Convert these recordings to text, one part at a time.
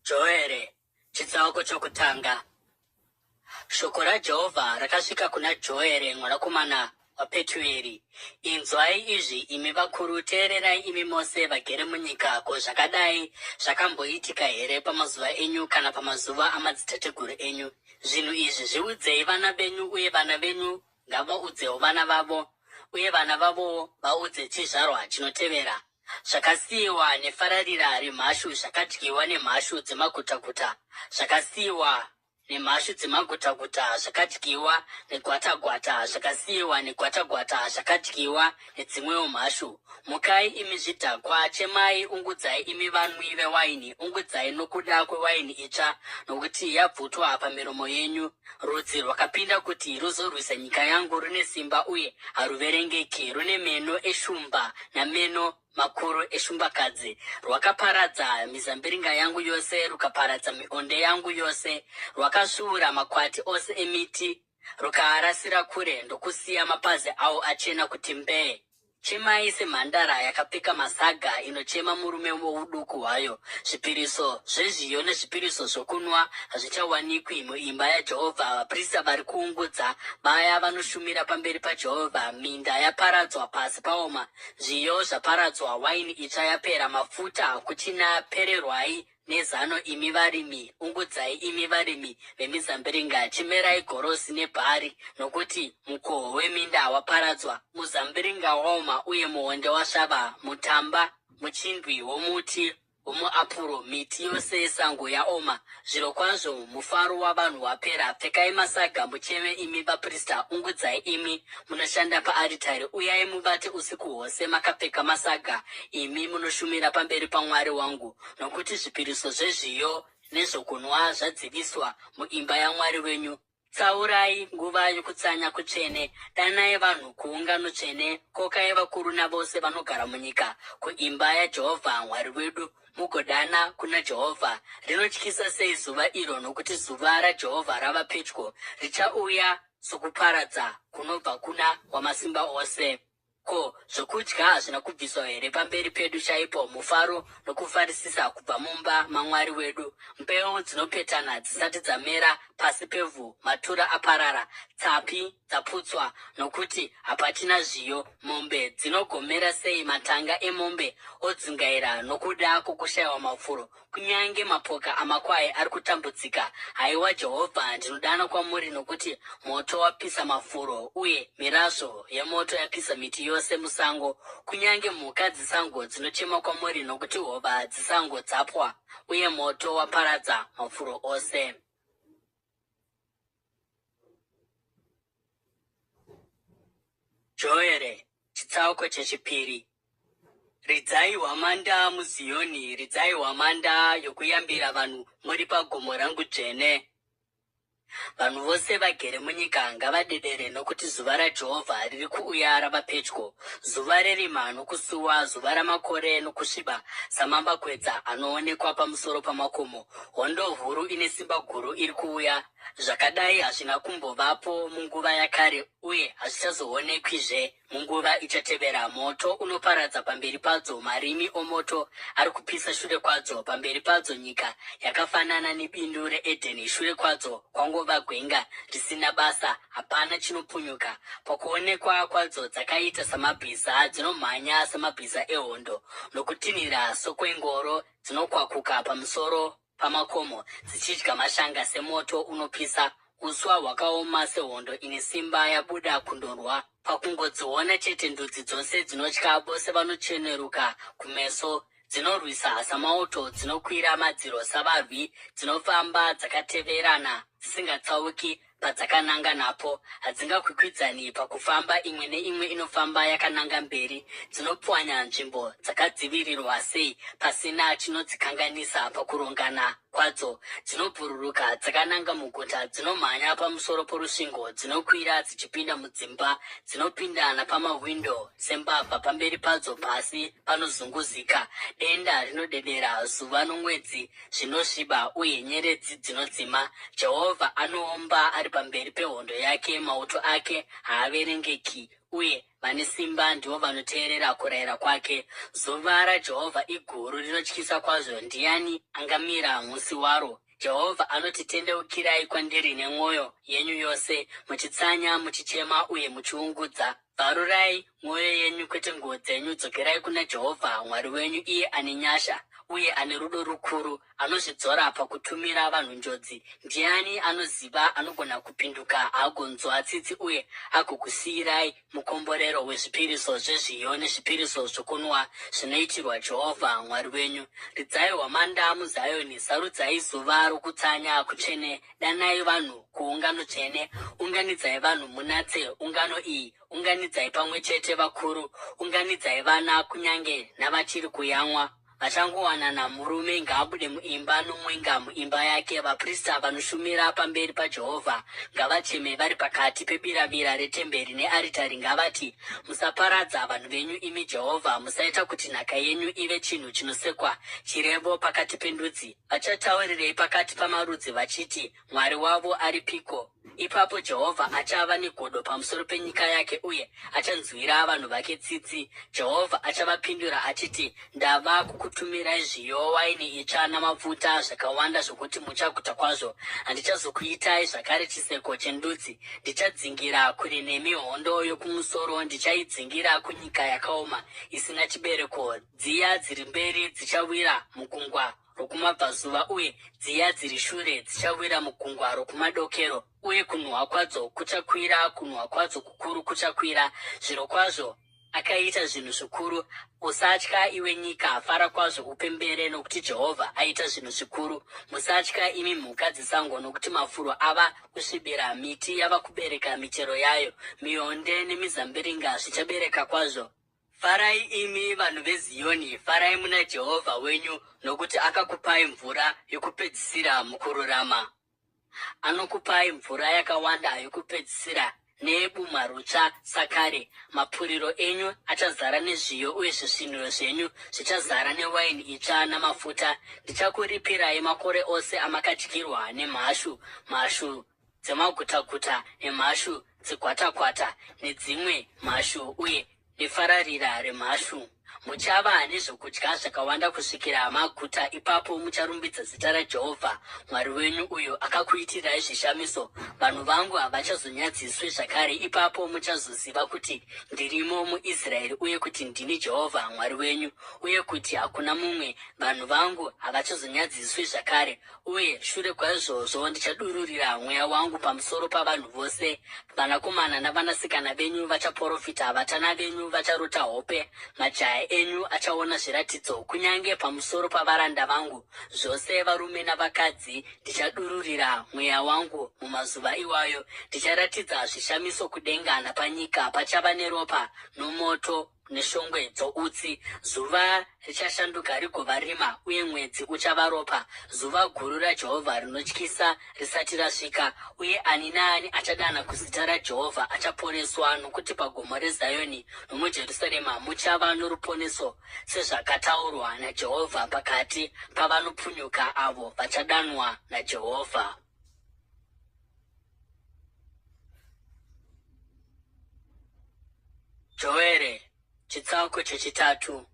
Joere, chitsauko chokutanga. Shoko raJehovha rakasvika kuna Joere mwanakomana waPetueri. Inzwai izvi, imi vakuru, teererai imi mose vagere munyika. Ko zvakadai zvakamboitika here pamazuva enyu kana pamazuva amadzitateguru enyu? Zvinhu izvi zviudzei vana venyu, uye vana venyu ngavaudzewo vana vavo, uye vana vavowo vaudze chizvarwa chinotevera. Zvakasiyiwa nefararira remhashu zvakadyiwa nemhashu dzemagutaguta, zvakasiyiwa nemhashu dzemagutaguta zvakadyiwa negwatagwata, zvakasiyiwa negwatagwata zvakadyiwa nedzimwewo mhashu. Mukai imi zvidhakwa, chemai, ungudzai imi vanwi vewaini, ungudzai nokuda kwewaini itsva, nokuti yabvutwa pamiromo yenyu. Rudzi rwakapinda kuti ruzorwisa nyika yangu rune simba uye haruverengeki, rune meno eshumba nameno makuru eshumbakadzi. Rwakaparadza mizambiringa yangu yose, rukaparadza mionde yangu yose, rwakasvuura makwati ose emiti, rukaarasira kure, ndokusiya mapazi awo achena kuti mbee. Chemai semhandara yakapfeka masaga inochema murume wouduku hwayo. Zvipiriso zvezviyo nezvipiriso zvokunwa hazvichawanikwi muimba yaJehovha. Vaprista vari kuungudza, vaya vanoshumira pamberi paJehovha. Minda yaparadzwa, pasi paoma, zviyo zvaparadzwa, waini itsva yapera, mafuta hakuchina. Pererwai nezano imi varimi, ungudzai imi varimi vemizambiringa, chimerai gorosi nebhari, nokuti mukoho weminda waparadzwa, muzambiringa waoma uye muonde wasvava, mutamba, muchindwi womuti womuapuro, miti yose yesango yaoma. Zvirokwazvo mufaro wavanhu wapera. Pfekai masaga mucheme imi vaprista, ungudzai imi munoshanda paaritari, uyai mubate usiku hwose makapfeka masaga, imi munoshumira pamberi paMwari wangu. Nokuti zvipiriso zvezviyo nezvokunwa zvadziviswa muimba yaMwari wenyu. Tsaurai nguva yokutsanya kutsvene, danai vanhu kuungano tsvene, kokai vakuru navose vanogara munyika kuimba yaJehovha Mwari wedu, mugodana kuna Jehovha. Rinotyisa sei zuva iro, nokuti zuva raJehovha rava pedyo, richauya sokuparadza kunobva kuna Wamasimba Ose. Ko, zvokudya hazvina kubviswa here pamberi pedu chaipo, mufaro nokufarisisa kubva mumba maMwari wedu? Mbeu dzinopetana dzisati dzamera pasi pevhu, matura aparara, tsapi dzaputswa, nokuti hapachina zviyo. Mombe dzinogomera sei, matanga emombe odzungaira nokuda kwokushayiwa mafuro, Kunyange mapoka amakwai ari kutambudzika. Haiwa Jehovha, ndinodana kwamuri, nokuti moto wapisa mafuro, uye mirazvo yemoto yapisa miti yose musango. Kunyange mhuka dzesango dzinochema kwamuri, nokuti hova dzesango dzapwa, uye moto waparadza mafuro ose. Joere, chitsauko chechipiri. Ridzai hwamanda muZiyoni, ridzai hwamanda yokuyambira vanhu muri pagomo rangu dzvene. Vanhu vose vagere munyika ngavadedere nokuti zuva raJehovha riri kuuya rava pedyo, zuva rerima nokusuwa, zuva ramakore nokusviba, samambakwedza anoonekwa pamusoro pamakomo. Hondo huru ine simba guru iri kuuya, zvakadai hazvina kumbovapo munguva yakare uye hazvichazoonekwizve. Munguva ichatevera, moto unoparadza pamberi padzo, marimi omoto ari kupisa shure kwadzo. Pamberi padzo nyika yakafanana nebindu reEdheni, shure kwadzo kwangova gwenga risina basa, hapana chinopunyuka. Pakuonekwa kwadzo dzakaita samabhiza, dzinomhanya samabhiza ehondo, nokutinhira sokwengoro dzinokwakuka pamusoro pamakomo, dzichidya mashanga semoto unopisa uswa hwakaoma, sehondo ine simba yabuda kundorwa. Pakungodziona chete ndudzi dzose dzinotya, vose vanocheneruka kumeso. Dzinorwisa samauto, dzinokwira madziro savarwi, dzinofamba dzakateverana dzisingatsauki padzakananga napo. Hadzingakwikwidzani pakufamba, imwe neimwe inofamba yakananga mberi. Dzinopwanya nzvimbo dzakadzivirirwa sei pasina chinodzikanganisa pakurongana kwadzo. Dzinobhururuka dzakananga muguta, dzinomhanya pamusoro porusvingo, dzinokwira dzichipinda mudzimba, dzinopinda napamahwindo sembavha. Pamberi padzo pasi panozunguzika, denda rinodedera, zuva nomwedzi zvinosviba uye nyeredzi dzinodzima. Jehovha anoomba ari pamberi pehondo yake, mauto ake haaverengeki. uye vane simba ndivo vanoteerera kurayira kwake. Zuva raJehovha iguru, rinotyisa kwazvo. Ndiani angamira musi waro? Jehovha anoti, Tendeukirai kwandiri nemwoyo yenyu yose, muchitsanya, muchichema uye muchiungudza. Bvarurai mwoyo yenyu, kwete nguo dzenyu. Dzokerai kuna Jehovha Mwari wenyu, iye ane nyasha uye ane rudo rukuru, anozvidzora pakutumira vanhu njodzi. Ndiani anoziva? Anogona kupinduka agonzwa tsitsi uye agokusiyirai mukomborero wezvipiriso zvezviyo nezvipiriso zvokunwa zvinoitirwa Jehovha Mwari wenyu. Ridzai hwamanda muZioni, sarudzai zuva rokutsanya kutsvene, danai vanhu kuungano tsvene, unganidzai vanhu munatse ungano iyi, unganidzai pamwe chete vakuru, unganidzai vana kunyange navachiri kuyamwa. Vachangowanana, murume ngaabude muimba nomwenga muimba yake. Vaprista vanoshumira pamberi paJehovha ngavacheme vari pakati pebiravira retemberi nearitari. Ngavati, Musaparadza vanhu venyu, imi Jehovha, musaita kuti nhaka yenyu ive chinhu chinosekwa, chirevo pakati pendudzi. Vachataurirei pakati pamarudzi vachiti, Mwari wavo aripiko? Ipapo Jehovha achava negodo pamusoro penyika yake uye achanzwira vanhu vake tsitsi. Jehovha achavapindura achiti, Ndava kukutumirai zviyo, waini itsva namafuta zvakawanda zvokuti muchaguta kwazvo. Handichazokuitai zvakare chiseko chendudzi. Ndichadzingira kure nemi hondo yokumusoro, ndichaidzingira kunyika yakaoma isina chibereko. Dziya dziri mberi dzichawira mugungwa rokumabvazuva uye dziya dziri shure dzichawira mugungwa rokumadokero, uye kunhuhwa kwadzo kuchakwira, kunhuhwa kwadzo kukuru kuchakwira. Zvirokwazvo akaita zvinhu zvikuru. Usatya, iwe nyika, fara kwazvo upembere, nokuti Jehovha aita zvinhu zvikuru. Musatya, imi mhuka dzesango, nokuti mafuro ava kusvibira, miti yava kubereka michero yayo, mionde nemizambiringa zvichabereka kwazvo. Farai imi vanhu veZiyoni, farai muna Jehovha wenyu, nokuti akakupai mvura yokupedzisira mukururama. Anokupai mvura yakawanda yokupedzisira neyebumha rutsva sakare. Mapuriro enyu achazara nezviyo uye zvisviniro zvenyu zvichazara newaini itsva namafuta. Ndichakuripirai makore ose amakadyirwa nemhashu, mhashu dzemagutaguta nemhashu dzegwatakwata nedzimwe mhashu uye nefararira remhashu. Muchava nezvokudya zvakawanda kusvikira maguta. Ipapo mucharumbidza zita raJehovha Mwari wenyu, uyo akakuitirai zvishamiso. Vanhu vangu havachazonyadziswi zvakare. Ipapo muchazoziva kuti ndirimo muIsraeri uye kuti ndini Jehovha Mwari wenyu uye kuti hakuna mumwe. Vanhu vangu havachazonyadziswi zvakare. Uye shure kwaizvozvo ndichadururira mweya wangu pamusoro pavanhu vose, vanakomana navanasikana venyu vachaporofita, vatana venyu vacharota hope, majaya enyu achaona zviratidzo, kunyange pamusoro pavaranda vangu, zvose varume navakadzi, ndichadururira mweya wangu mumazuva iwayo. Ndicharatidza zvishamiso kudenga napanyika, pachava neropa nomoto neshongwe dzoutsi. Zuva richashanduka rigova rima, uye mwedzi uchava ropa, zuva guru raJehovha rinotyisa risati rasvika. Uye ani naani achadana kuzita raJehovha achaponeswa, nokuti pagomo reZioni nomuJerusarema muchava noruponeso, sezvakataurwa naJehovha pakati pavanopunyuka avo vachadanwa naJehovha. Joere, chitsauko chechitatu.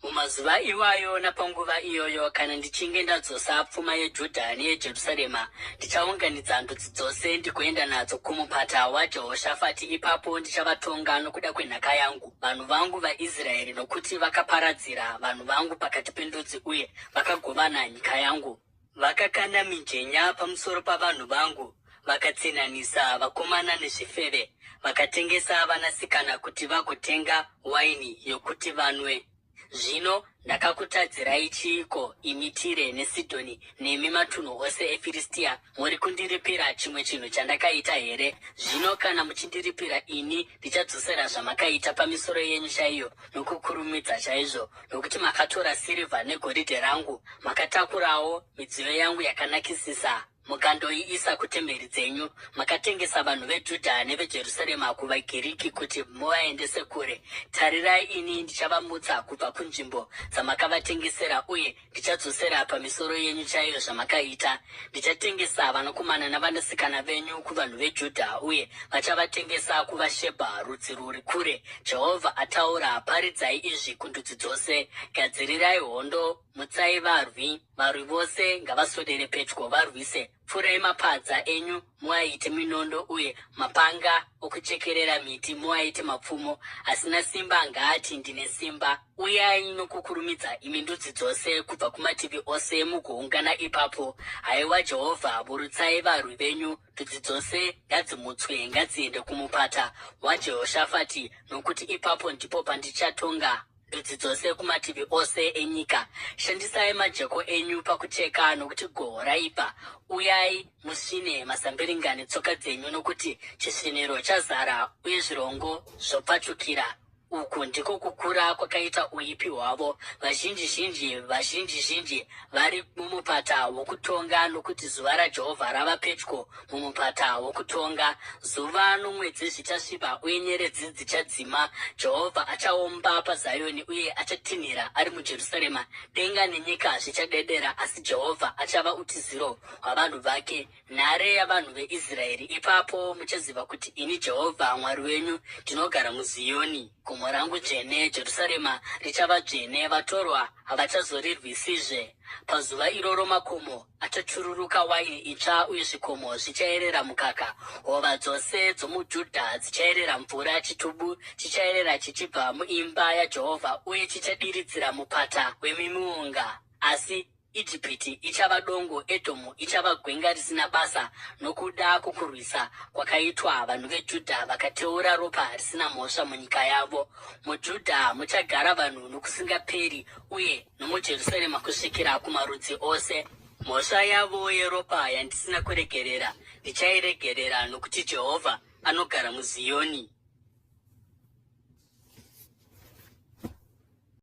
Mumazuva iwayo napanguva iyoyo, kana ndichinge ndadzosa pfuma yeJudha neyeJerusarema, ndichaunganidza ndudzi dzose ndigoenda nadzo kumupata waJehoshafati. Ipapo ndichavatonga nokuda kwenhaka yangu, vanhu vangu vaIsraeri, nokuti vakaparadzira vanhu vangu pakati pendudzi uye vakagovana nyika yangu. Vakakanda mijenya pamusoro pavanhu vangu, vakatsinhanisa vakomana nezvifeve, vakatengesa vanasikana kuti vagotenga waini yokuti vanwe. Zvino ndakakutadzirai chiiko, imi Tire neSidhoni, nemi matunhu ose eFiristia? Muri kundiripira chimwe chinhu chandakaita here? Zvino kana muchindiripira ini, ndichadzosera zvamakaita pamisoro yenyu chaiyo nokukurumidza chaizvo, nokuti makatora sirivha negoridhe rangu, makatakurawo midziyo yangu yakanakisisa. Mukandoiisa kutemberi dzenyu. Makatengesa vanhu veJudha neveJerusarema kuvaGiriki kuti muvaendese kure. Tarirai, ini ndichavamutsa kubva kunzvimbo dzamakavatengesera uye ndichadzosera pamisoro yenyu chaiyo zvamakaita. Ndichatengesa vanakomana navanasikana venyu kuvanhu veJudha uye vachavatengesa kuvaShebha, rudzi rwuri kure. Jehovha ataura. Paridzai izvi kundudzi dzose. Gadzirirai hondo, mutsai varwi. Varwi vose ngavaswedere pedyo varwise. Pfurai mapadza enyu muaite minondo uye mapanga okuchekerera miti muaite mapfumo. Asina simba ngaati, Ndine simba. Uyai nokukurumidza, imi ndudzi dzose, kubva kumativi ose mugoungana ipapo. Haiwa Jehovha, burutsai varwi venyu, ndudzi dzose ngadzimutswe, ngadziende kumupata waJehoshafati, nokuti ipapo ndipo pandichatonga ndudzi dzose kumativi ose enyika. Shandisai majeko enyu pakucheka, nokuti gohwo raipa. Uyai musvine mazambiringa netsoka dzenyu, nokuti chisviniro chazara uye zvirongo zvopfachukira. Uku ndiko kukura kwakaita uipi hwavo. Vazhinji zhinji, vazhinji zhinji vari mumupata wokutonga, nokuti zuva raJehovha rava pedyo mumupata wokutonga. Zuva nomwedzi zvichasviba uye nyeredzi dzichadzima. Jehovha achaomba paZioni uye achatinhira ari muJerusarema. Denga nenyika zvichadedera, asi Jehovha achava utiziro hwavanhu vake, nhare yavanhu veIsraeri. Ipapo muchaziva kuti ini Jehovha Mwari wenyu ndinogara muZioni, gomo rangu dzvene. Jerusarema richava dzvene, vatorwa havachazorirwisizve. Pazuva iroro makomo achachururuka waini itsva uye zvikomo zvichaerera mukaka. Hova dzose dzomuJudha dzichaerera mvura, chitubu chichaerera chichibva muimba yaJehovha uye chichadiridzira mupata wemiunga. Asi Ijipiti ichava dongo, Edhomu ichava gwenga risina basa, nokuda kwokurwisa kwakaitwa vanhu veJudha vakateura ropa risina mhosva munyika yavo. MuJudha muchagara vanhu nokusingaperi uye nomuJerusarema kusvikira kumarudzi ose. Mhosva yavo yeropa yandisina kuregerera ndichairegerera, nokuti Jehovha anogara muZioni.